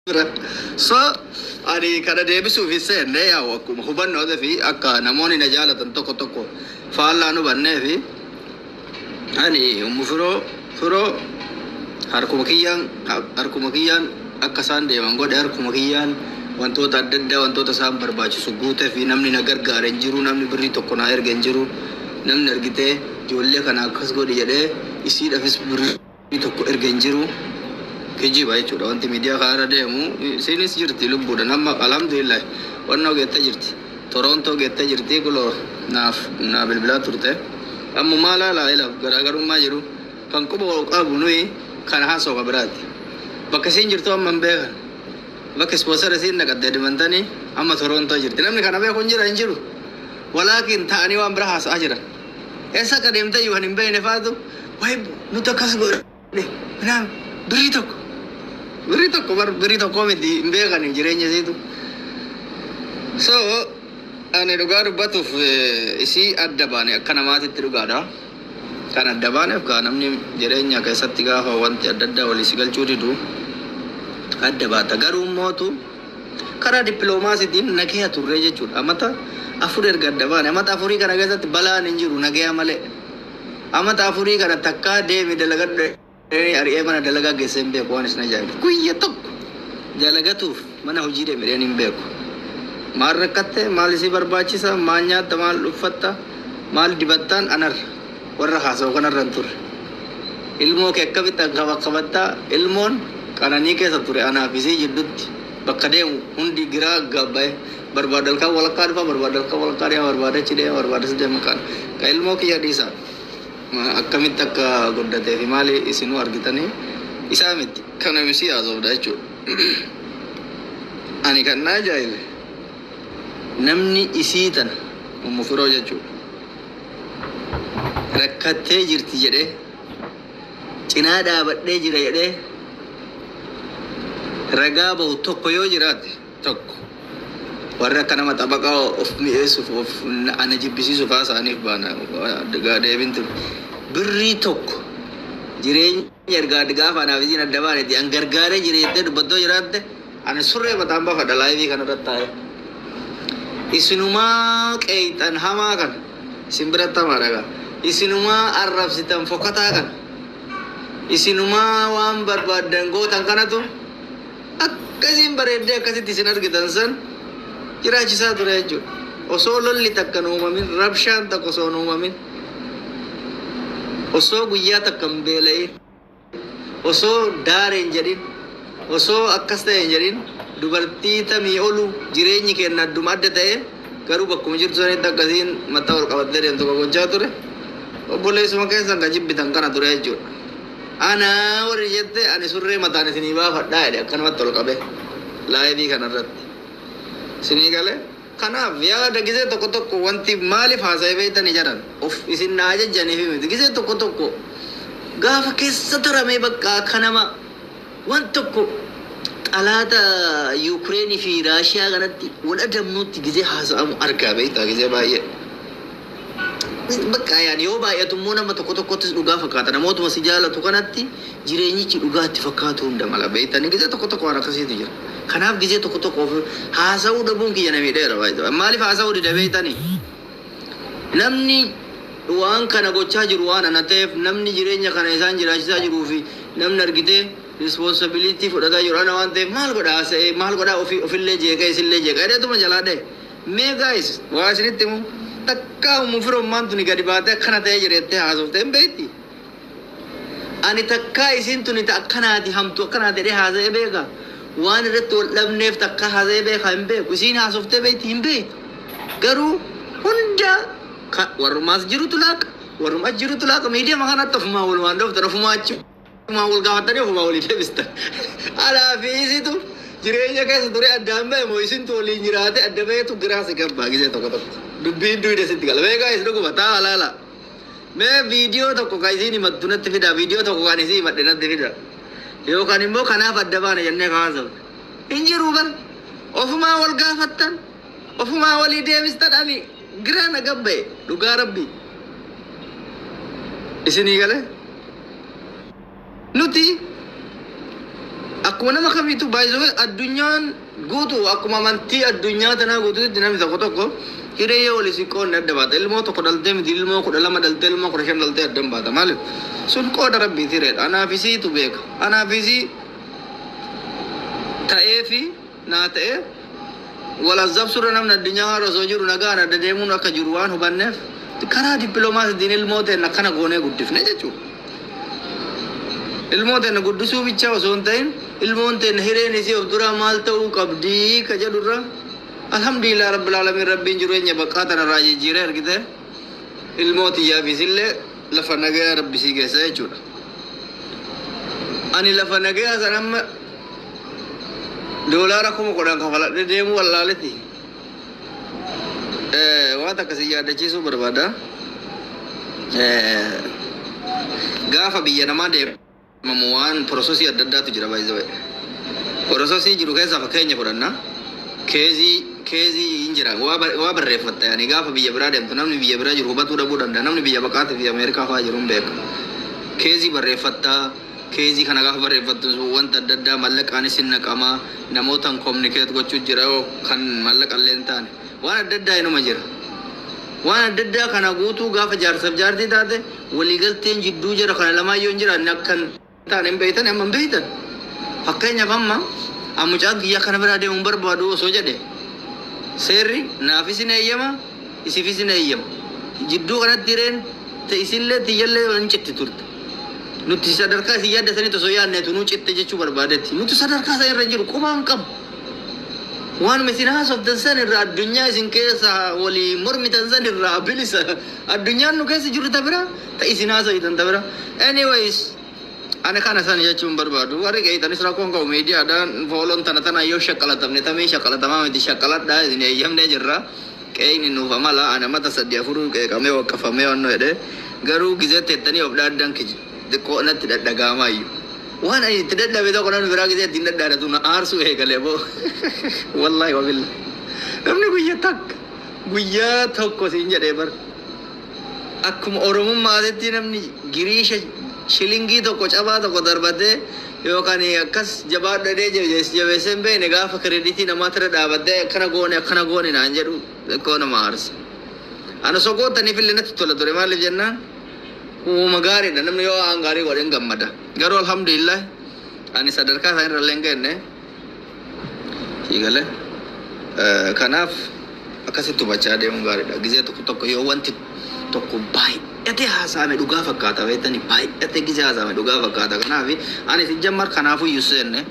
So ani kana deebisuuf hin seenne, yaa'u akkuma hubannoo fi akka namoonni na jaalatan tokko tokko faallaa nu hubannee fi ani ummu firoo firoo harkuma kiyyaan akka isaan deeman godhe, harkuma kiyyaan wantoota adda addaa, wantoota isaan barbaachisu guutee fi namni na gargaare hin jiru, namni birrii tokko na erge hin jiru, namni argitee ijoollee kana akkas godhi jedhee isiidhaafis birrii tokko erge hin jiru. Kijiba jechuudha wanti miidiyaa kanarra deemu. Isiinis jirti lubbuudhaan amma, alhamdulillah, wannoo geettee jirti, Torontoo geettee jirti. Kuloo naaf naa bilbilaa turte. Ammumaa laalaa ilaaf garaagarummaa jiru kan quba qabu nuyi kana haasoo ka biraati. Bakka isiin jirtu amma hin beekan. Bakka sponsor isiin naqatte dimantanii amma Torontoo jirti. Namni kana beeku hin jira, hin jiru. Walaakin ta'anii waan bira haasa'aa jiran. Eessa akka deemte iyyuu kan hin beekne faatu wayi nuti akkas godhe minaan birrii tokko, birrii tokko bar, birrii tokko miti, hin beekan jireenya isiitu. So ani dhugaa dubbatuuf isii adda baane akka namaatitti dhugaadha. Kan adda baaneef gaa namni jireenya keessatti gaafa wanti adda addaa walii si galchuu didu adda baata. Garuu mootu karaa dippiloomaasiitiin nagaya turre jechuudha. Amata 4 erga adda baane, amata 4 kana keessatti balaan hin jiru, nagaya malee. Amata 4 kana takkaa deemi dalagadhu ari'ee mana dalagaa geessee hin beeku. Waan isin ajaa'ibu, guyya tokko dalagatuuf mana hojii deeme hin beeku. Maal rakkatte, maal isii barbaachisa, maal nyaatta, maal uffatta, maal dibattaan anarra warra haasa'u kanarra hin turre. Ilmoo kee akkamitti qabattaa? Ilmoon qananii keessa ture. Anaaf isii jidduutti bakka deemu hundi giraa gabba'e, barbaada halkan walakkaa dhufa, barbaada halkan walakkaa deema, barbaada achi deema, barbaada as deema. Kan ka ilmoo kiyya dhiisa, akkamitti akka guddatee fi maali isinuu argitanii isaa miti kana misii haasofdha jechuudha. Ani kan na ajaa'ibe namni isii tana ummu firoo jechuudha. Rakkattee jirti jedhee cinaa dhaabadhee jira jedhee ragaa bahu tokko yoo jiraate, tokko warri akka nama xabaqaa of mi'eessuuf of ana jibbisiisuuf haasa'aniif baana deebintu. Birrii tokko jireenya ergaa gaafa anaaf isiin adda baanetti an gargaaree jireettee dubbattoo jiraatte, ani surree mataan baafadha live kanarratti taa'e. Isinumaa qeeyxan hamaa kana, isin biratti hamaa dhagaa, isinumaa arrabsitan fokkataa kana, isinumaa waan barbaaddan gootan kanatu akkasiin bareeddee akkasitti isin argitan san jiraachisaa ture jechuudha. Osoo lolli takka hin uumamin, rabshaan takka osoo hin uumamin, osoo guyyaa takka hin beela'in, osoo daare hin jedhin, osoo akkas ta'e hin jedhin, dubartii tamii olu jireenyi keenya adduma adda ta'e, garuu bakkuma jirtu sanitti akkasiin mataa ol qabattee deemtu kan gochaa ture. Obboleessuma keessan kan jibbitan kana ture jechuudha. Anaa warri jette ani surree mataan isinii baafadhaa jedhe akkanumatti ol qabe live kanarratti. Isinii galee? Kanaaf yaada gizee tokko tokko wanti maaliif haasa'ee beektanii jedhan of isin na ajajjaniif miti. Gizee tokko tokko gaafa keessa taramee bakka akka nama waan tokko xalaata Yuukireenii fi Raashiyaa kanatti wal adamnuutti gizee haasa'amu argaa beektaa gizee baay'ee. Bakka yaani yoo baay'atu immoo nama tokko tokkottis dhugaa fakkaata. Namootuma si jaalatu kanatti jireenyichi dhugaatti fakkaatu hunda mala beektanii gizee tokko tokko waan akkasiitu jira. Kanaaf gizee tokko tokko of haasa'uu dhabuun kiyya na miidheera baay'ee. Maaliif haasa'uu dida beektanii? Namni waan kana gochaa jiru waan ana ta'eef, namni jireenya kana isaan jiraachisaa jiruu fi namni argitee responsibility fudhataa jiru ana waan ta'eef, maal godha haasa'ee, maal godha, ofii ofillee jeeqee isillee jeeqa jedheetuma jalaa dha'e. Mee guys, waa isinitti himu, takkaa umu firummaan tuni gadi baatee akkana ta'ee jireettee haasoftee hin beekti. Ani takkaa isiin tuni ta akkanaati hamtu akkanaati jedhee haasa'ee beeka. Waan irratti wal dhabneef takkaa haasa'ee beeka hin beeku. Isiin haasoftee beekti hin beektu. Garuu hunda warrumaas jirutu laaqa. Warruma as jirutu laaqa. Miidiyaa kanatti ofumaa walumaan dhooftan, ofumaa achi ofumaa wal gaafatanii ofumaa walii deebistan. Alaa fi isitu jireenya keessa ture addaan ba'e moo isintu waliin jiraate adda ba'eetu giraa si gabbaa gisee tokko tokko. Dubbiin duyda sitti gala. Beekaa is dhuguma taa laala. Mee viidiyoo tokko kan isiin himattu natti fida. Viidiyoo tokko kan isii himadhe natti fida. Yookaan immoo kanaaf adda baane jennee kaasofne. Hin jiru bar. Ofumaa wal gaafattan. Ofumaa walii deebistan, ani giraa na gabba'e dhugaa rabbi. Isinii galee? Nuti Akkuma nama kamiitu baay'isuu addunyaan guutuu, akkuma amantii addunyaa tanaa guutuutti, namni tokko tokko hiree yoo walii si qoodne adda baata. Ilmoo tokko dhaltee miti, ilmoo 12 dhaltee, ilmoo 15 dhaltee addan baata. Maaliif? Sun qooda rabbiiti, hireedha. Anaaf isiitu beeka. Anaaf isii ta'ee fi naa ta'ee wal azabsurra namni addunyaa haala osoo jiru nagaan adda deemuun akka jiru waan hubanneef, karaa dippiloomaasiitiin ilmoo ta'e akkana goonee guddifne jechuudha. Ilmoo ta'e guddisuu bichaa osoo hin ta'in, ilmoon ta'e hireen isii of duraa maal ta'uu qabdii ka jedhurra, alhamdulillah rabbil alamin, rabbiin jireenya baqqaa tanarraa jijjiiree argite, ilmoo xiyyaafis illee lafa nagayaa rabbisii keessa jechuudha. Ani lafa nagayaa san amma doolaara 10,000 kafaladhee deemuu wallaaleti. Waan akkasii yaadachiisuu barbaada. Gaafa biyya namaa deemamu waan processii adda addaatu jira baay'ee. Processii jiru keessaa fakkeenya fudhanna. Caseii hin jira, waa barreeffatta. Yani gaafa biyya biraa deemtu namni biyya biraa jiru hubatuu dhabuu danda'a. Namni biyya baqaatee fi Ameerikaa fa'aa jiru hin beeku. Caseii barreeffattaa. Caseii kana gaafa barreeffattu wanta adda addaa mallaqaanis hin naqamaa, namootaan communicate gochuu jira, yoo kan mallaqa illee hin taane waan adda addaa inuma jira. Waan adda addaa kana guutuu gaafa jaarsaaf jaartii taate waliigalteen jidduu jira kana lamaan yoo hin jiraanne akka hin taane hin beektan, amma hin beektan. Fakkeenyaaf amma mucaan kiyya kana biraa deemuu hin barbaadu osoo jedhe, seerri naafis hin eeyyama, isiifis hin eeyyama. Jidduu kanatti hireen isillee tiyyallee hin citti turte. Nuti sadarkaa isin yaaddatanitti osoo yaadneetu nuu citte jechuu barbaadetti. Nuti sadarkaa sana irra hin jiru, qubaan qabu. Waanuma isin haasoftan san irraa, addunyaa isin keessa walii mormitan san irraa bilisa. Addunyaan nu keessa jirru ta bira, ta isin haasofitan ta bira. Anyways, ani kana san jechuun barbaadu. Warri geeytanis rakkoon qabu, miidiyaadhaan fooloon tana tana yoo shaqqalatamne tamii shaqqalatamaa miti, shaqqaladhaa, isin eeyyamnee jirra. Qeeyni nuuf amala. Ana mata sadii afur qeeqamee waqqafamee waan jedhe, garuu gizee teettanii of dhaaddan kiji xiqqoo natti dhadhagaamaa iyyuu. Waan ani itti dadhabe tokko namni biraa gizee ittiin dhadhaadhatu na aarsuu eegalee boo. Wallaahi wabilla. Namni guyyaa takka, guyyaa tokko siin jedhee bar. Akkuma Oromummaatitti namni giriisha shilingii tokko cabaa tokko darbatee yookaan akkas jabaadhadhee jabeessee hin beekne, gaafa creditii namaatti irra dhaabattee akkana goone akkana goone naan jedhu xiqqoo nama aarsa. Ana sogootaniif illee natti tola ture. Maaliif jennaan, uuma gaariidha, namni yoo waan gaarii godhe hin gammada. Garuu alhamdulillah, ani sadarkaa isaan irra illee hin geenye siigalee. Kanaaf akkasitti hubachaa deemuun gaariidha. Gizee tokko tokko yoo wanti tokko baay'atee haasa'ame dhugaa fakkaata, beektanii, baay'atee gizee haasa'ame dhugaa fakkaata. Kanaaf ani si jammar kanaafuu iyyuu seenne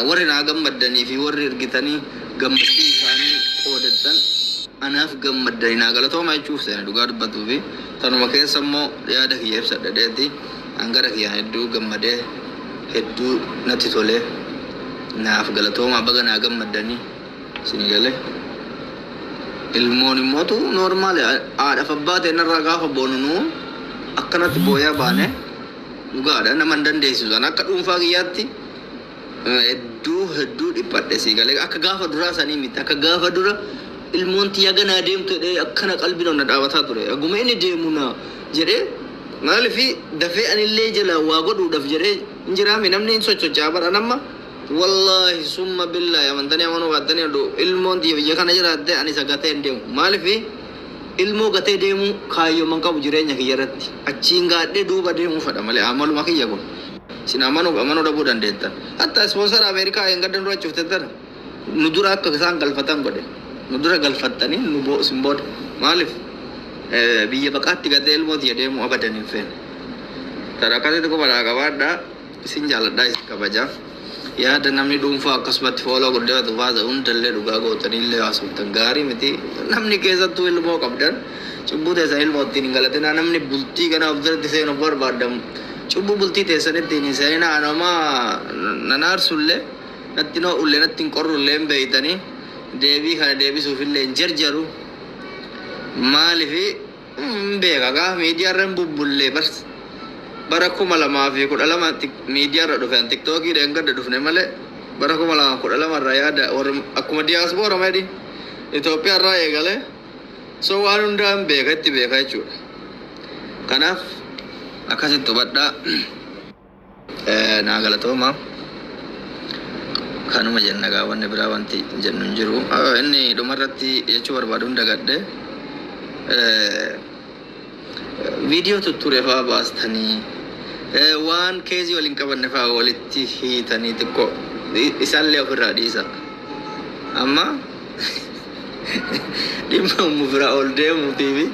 warri naa gammaddanii fi warri ergitanii gammachuu isaanii qoodattan anaaf gammaddanii naa galatooma jechuuf seene, dhugaa dubbatuu fi tanuma keessa immoo yaada kiyya ibsadha dheetti. Hangara kiyyaan hedduu gammadee, hedduu natti tolee, naaf galatooma, baga naa gammaddanii isinii galee. Ilmoon immootu normal haadhaaf abbaa ta'e narraa gaafa boonu nuu akkanatti booyaa baane, dhugaadha, nama hin dandeessisu. Ani akka dhuunfaa kiyyaatti hedduu hedduu dhiphadhe, sii galee, akka gaafa duraa sanii miti. Akka gaafa dura ilmoon tiyya ganaa deemtu jedhee akkana qalbii na dhaabataa ture. Aguma inni deemu na jedhee, maaliif dafee anillee jala waa godhuudhaaf jedhee hin jiraame, namni hin socho'aa bara nama. Wallaahi summa billaahi, amantanii amanuu baattanii, oduu ilmoon tiyya biyya kana jiraatte ani isa gatee hin deemu. Maaliif ilmoo gatee deemuu kaayyoman qabu jireenya kiyya irratti achiin gaadhee duuba deemuu fedha malee, amaluma kiyya kun isin amanuu amanuu dhabuu dandeettan. Hatta sponsor Ameerikaa hin gaddan dura cufte tana nu dura akka isaan galfatan godhe, nu dura galfattanii nu boo isin booda. Maaliif biyya baqaatti gatee ilmoo tiyya deemuu abadan hin feene. Tara akkasitti quba naa qabaadhaa, isin jaaladhaa, isin kabajaa. Yaada namni dhuunfaa akkasumatti follow guddifatu baasa hundallee dhugaa gootanii illee haasoftan gaarii miti. Namni keessattuu ilmoo qabdan cubbuu teessan ilmoo ittiin hin galatinaa. Namni bultii kana of biratti seenuuf barbaadamu cubbuu bultii teessan ittiin hin seeninaa. Anomaa nan aarsullee, natti noo'ullee, natti hin qorrullee hin beeytanii, deebii kana deebisuuf illee hin jarjaru. Maalifi hin beeka, gaafa miidiyaa irra hin bubbullee bars bara 2012 miidiyaa irra dhufe. An TikTokii dheengadda dhufne malee bara 2012 irraa yaada warri akkuma diyaaspoora medhi Itoophiyaa irraa eegale, so waan hundaa hin beeka, itti beeka jechuudha. Kanaaf akkasitti hubadhaa, naa galatooma. Kanuma jenna gaa, wanni biraa wanti jennu hin jiru. Inni dhumarratti jechuu barbaadu hin dagadhe. Viidiyoo tutture fa'aa baastanii, waan keezii waliin qabanne fa'aa walitti hiitanii, xiqqoo isaallee ofirraa dhiisa. Amma dhimma ummu biraa ol deemuutii fi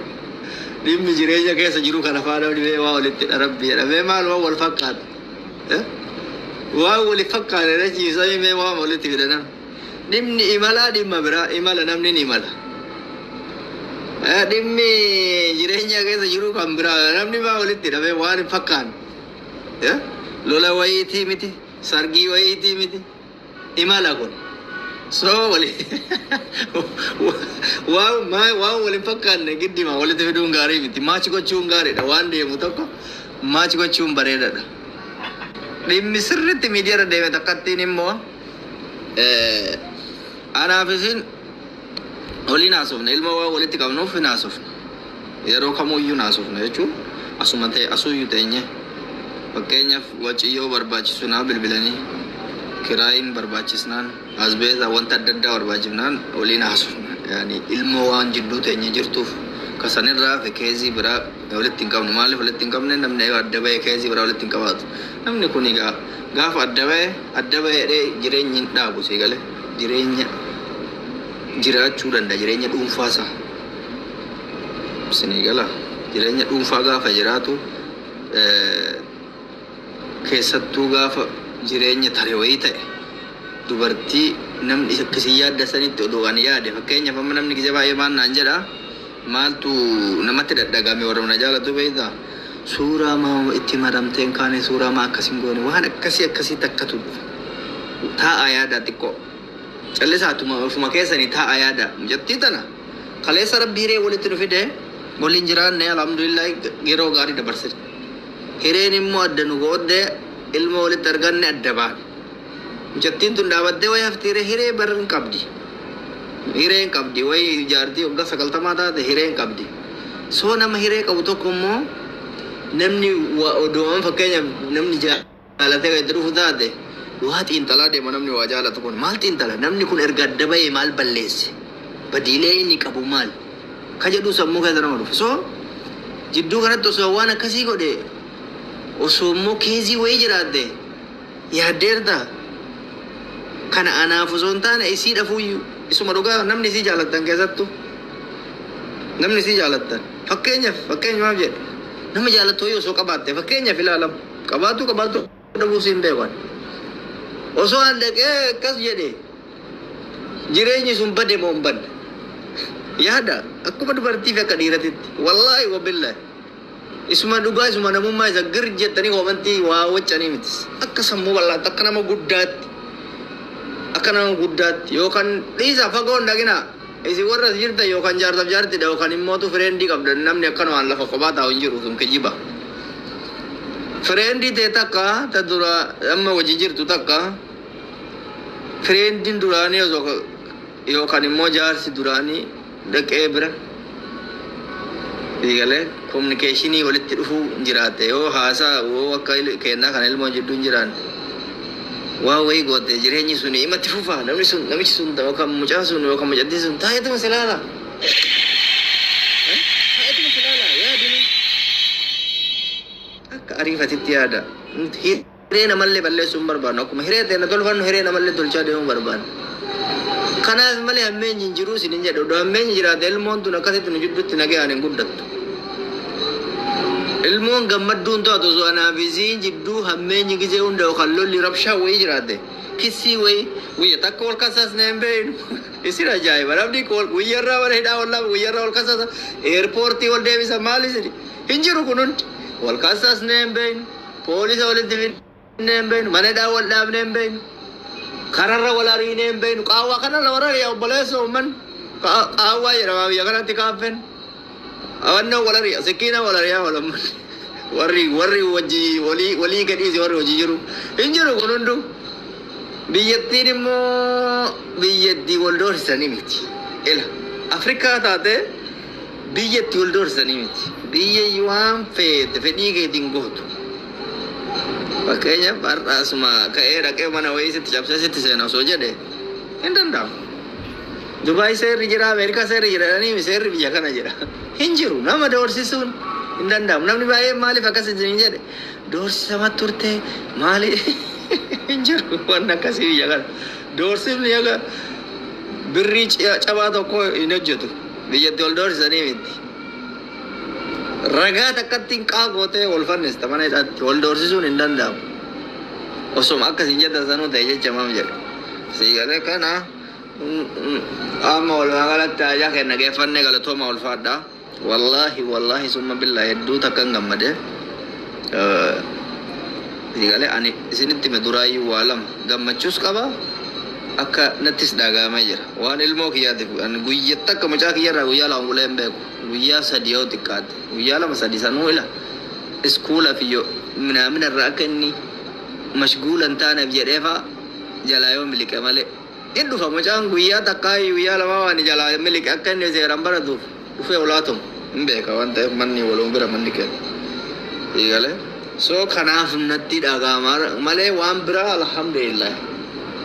dhimmi jireenya keessa jiru kana fa'aa namni mee waa walitti dharabbi jedhamee maal waan wal fakkaata. Waan wali fakkaate irra ciisanii mee waan walitti fidan. Dhimmi imalaa dhimma biraa, imala namni ni imala. Dhimmi jireenya keessa jiru kan biraa, namni maa walitti hidhamee waan hin fakkaanne. Lola wayiitii miti, sargii wayiitii miti, imala kun. So wali waan waan wal hin fakkaanne giddima walitti fiduun gaarii miti. Match gochuun gaariidha. Waan deemu tokko match gochuun bareedaadha. Dhimmi sirriitti miidiyaa irra deeme takkattiin immoo, anaaf isin waliin haasofna. Ilma waan walitti qabnuuf hin haasofna. Yeroo kamuyyuu haasofna jechuun asuma ta'e asuyyuu teenye. Fakkeenyaaf, waciyyoo barbaachisu naa bilbilanii, kiraayin barbaachisnaan, asbeeza wanta adda addaa barbaachifnaan waliin haasofna. Yaani ilmoo waan jidduu teenye jirtuuf kasanirraa fi keezii biraa walitti hin qabnu. Maaliif walitti hin qabne? Namni adda bahe keezii biraa walitti hin qabaatu. Namni kun egaa gaafa adda bahe, adda bahee jireenyi hin dhaabu, si galee jireenya jiraachuu danda'a, jireenya dhuunfaasaa. Isinii gala, jireenya dhuunfaa gaafa jiraatu, keessattuu gaafa jireenya tare wayii ta'e, dubartii namni akkasii yaadda sanitti odoo an yaade, fakkeenyaaf, amma namni gizee baay'ee maal naan jedha, maaltu namatti dhadhagame, warra na jaalatu beektaa, suuraa maa itti maramtee hin kaane, suuraa maa akkas hin goone, waan akkasii akkasii takkatu dhufa. Taa'a, yaada xiqqoo callisaatuma ofuma keessanii taa'a, yaada. Mucattii tana kaleessa Rabbi hiree walitti nu fide, waliin jiraanne, alhamdulillah, yeroo gaarii dabarsine. Hireen immoo adda nu gooddee, ilma walitti arganne, adda baane. Mucattiin tun dhaabattee wayi hafti, hiree hiree bara hin qabdi, hiree hin qabdi. Wayi jaartii waggaa 90 taate hiree hin qabdi. Soo nama hiree qabu tokko immoo namni odooman, fakkeenyaaf, namni jaalatee kan itti dhufu taate, waa xiinxalaa deema. Namni waa jaalatu kun maal xiinxala? Namni kun erga adda bahee maal balleesse, badiilee inni qabu maal ka jedhu sammuu keessa nama dhufu. So jidduu kanatti osoo waan akkasii godhe, osoo immoo keezii wayii jiraatte yaaddeerta, kana anaaf osoo hin taane isii dhafuuyyuu isuma dhugaa. Namni isii jaalattan, keessattuu namni isii jaalattan, fakkeenyaaf, fakkeenyaaf jedhe, nama jaalattu wayii osoo qabaatte, fakkeenyaaf, ilaalamu qabaatu qabaatu dhabuu siin beekan, osoo an dhaqee akkas jedhe, jireenyi sun bade moo hin badne? Yaada akkuma dubartii fi akka dhiiratitti. Wallaahi wabillaahi, isuma dhugaa, isuma namummaa isa gir jettanii koomantii waa waccanii mitis. Akka sammuu bal'aatti, akka nama guddaatti, akka nama guddaatti yookaan dhiisa, fagoo hin dhaqinaa. Isin warra as jirtan yookaan jaarsaaf jaartidha yookaan immootu friendii qabdan. Namni akkanumaan lafa kophaa taa'u hin jiru, sun kijiba. Friendii ta'e takka ta dura amma hojii jirtu takka, friendiin duraanii osoo yookaan immoo jaarsi duraanii dhaqee bira Eegalee communicationii walitti dhufuu jiraate, yoo haasaa yoo akka kennaa kana ilmoo jidduu hin jiraanne, waa wayii goote, jireenyi sun imatti fufa. Namni sun, namichi sun yookaan mucaan sun yookaan mucattiin sun taa'eetuma si ilaala. Taa'eetuma si ilaala. Yaadini akka ariifatitti yaada. Hiree namallee balleessuu hin barbaannu. Akkuma hiree ta'e na tolfannu, hiree namallee tolchaa deemuu barbaanna. Kanaaf malee hammeenyi hin jiru isin hin jedhu. Odoo hammeenyi jiraate, ilmoon tun akkasitti nu jidduutti nagayaan hin guddattu. Ilmoon gammadduun taatu osoo anaa fi isiin jidduu hammeenyi gizee hunda yookaan lolli rabshaa wayii jiraate. Kissii wayii guyya takka wal kasaasne hin beeknu. Isin ajaa'iba, namni guyyarraa mana hidhaa wal lama guyyarraa wal kasaasa, airportii wal deebisa, maal isin hin jiru kun hundi. Wal kasaasne hin beeknu. Poolisa walitti fidne hin beeknu. Mana hidhaa wal dhaabne hin beeknu. Kararra wal ariine hin beeknu. Qaawwaa kanarra wal ari'a obboleessa uummanni. Qaawwaa jedhama biyya kanatti kaaffen. Awannoo wal ari'a, sikkiina wal ari'a wal uummanni. Warri wajji walii walii gadhiise, warri hojii jiru. Hin jiru kun hunduu. Biyyattiin immoo biyyattii wal doorsisanii miti. Ila Afrikaa taate biyyattii wal doorsisanii miti. Biyya waan feete fedhii keetiin gootu. Fakkeenyaaf har'a asuma ka'ee dhaqee mana wayii sitti cabsee sitti seena osoo jedhe hin danda'amu. Dubaay seerri jira, Ameerikaa seerri jira jedhanii seerri biyya kana jira. Hin jiru, nama doorsisuun hin danda'amu. Namni baay'een maaliif akkas hin jedhe, doorsisama turte maali, hin jiru waan akkasii biyya kana. Doorsifni akka birrii cabaa tokko hin hojjetu. Biyyatti ol doorsisanii miti. Ragaa takkatti hin qaaqootee wal fannista mana hidhaatti, wal doorsisuun hin danda'amu. Osoma akkas hin jettan sanuu ta'e jecha maam jedhe. Siigalee kana amma walumaa galatti ajaa kenna geeffannee, galatooma, ulfaadha. Wallaahi wallaahi summa billaa hedduu takka hin gammade. Siigalee ani isinitti hime duraayyuu, waa lama gammachuus qaba, akka nattis dhagahamee jira. Waan ilmoo kiyyaatiif ani guyyaa takka mucaa kiyyarraa guyyaa 2 bulee hin beeku. Guyyaa 3 yoo xiqqaate, guyyaa 2 3 sanuu ila iskuula fi yoo minaamina irraa akka inni mashguula hin taaneef jedheefa jalaa yoo miliqe malee. In dhufa mucaan guyyaa takkaa guyyaa 2 waan jalaa miliqe, akka inni seeraan baratuuf dhufee olaatumu hin beeka waan ta'eef, manni waluma bira manni kenna. Eegalee. So kanaaf natti dhagahama malee waan biraa alhamdulillah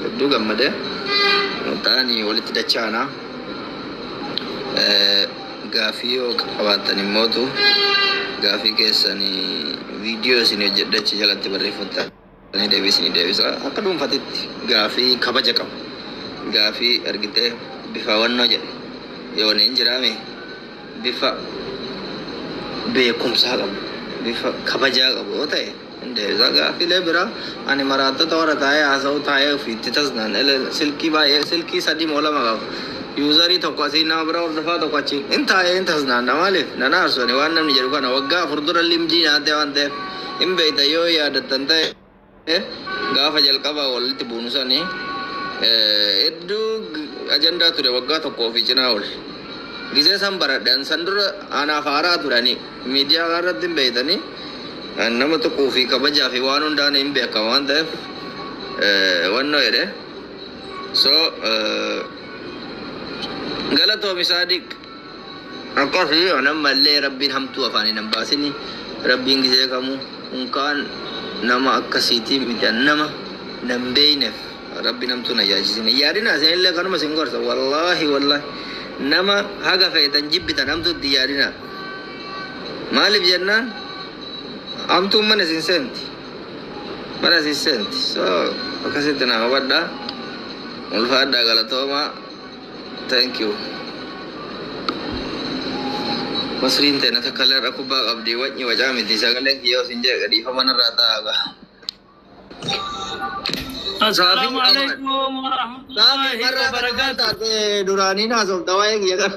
hedduu gammadee ta'anii walitti dachaana. Gaafii yoo qabaattan immootu gaafii keessanii viidiyoo isin hojjedhe achi jalatti barreeffattanii deebii isinii deebisa. Akka dhuunfatitti gaafii kabaja qabu. Gaafii argitee bifa wannoo jedhe yoo hin jiraame, bifa beekumsaa qabu, bifa kabajaa qabu yoo ta'e hin deebisa. Gaafiilee biraa ani maraattota warra taa'ee haasa'u taa'ee ofiitti tasnaan silkii baay'ee, silkii sadii moo lama qaba. Userii tokko asii nama bira hordofaa, tokko achi hin taa'ee hin tasnaan, maaliif nan aarsu? Ani waan namni jedhu kana waggaa 4 dura limdii naatee waan ta'eef hin beekta. Yoo yaadattan ta'e, gaafa jalqabaa walitti buunu sanii hedduu ajandaa ture, waggaa tokkoo fi cinaa ol. Gisee san baradhan, san dura anaaf haaraa turani, miidiyaa irratti hin beektanii, nama tuquu fi kabajaa fi waan hundaan hin beekama waan ta'eef wannoo jedhe. So galatoomi Saadiq. Akkasii nammallee rabbiin hamtuu afaanii nan baasini, rabbiin gisee kamuu unkaan nama akkasiitii miti, nama nan beeyneef rabbi namtuu na yaachisini. Yaadina isinillee kanuma isin gorsa. Wallaahi wallaahi nama haga feetan jibbitan hamtuutti yaadina. Maaliif jennaan, hamtuun mana isin seenti. Mana isin seenti. So akkasitti na hubadhaa. Ulfaadhaa, galatoomaa. Thank you. Masriin ta'e na takka illee irra kubbaa qabdi, wacni wacaa miti, sagaleen kiyyoo isin jedhe dhiifama narraa taa'aa. السلام عليكم ورحمة Saafi الله marraa kana وبركاته. taate duraanii naasofta waa'ee kiyya kana.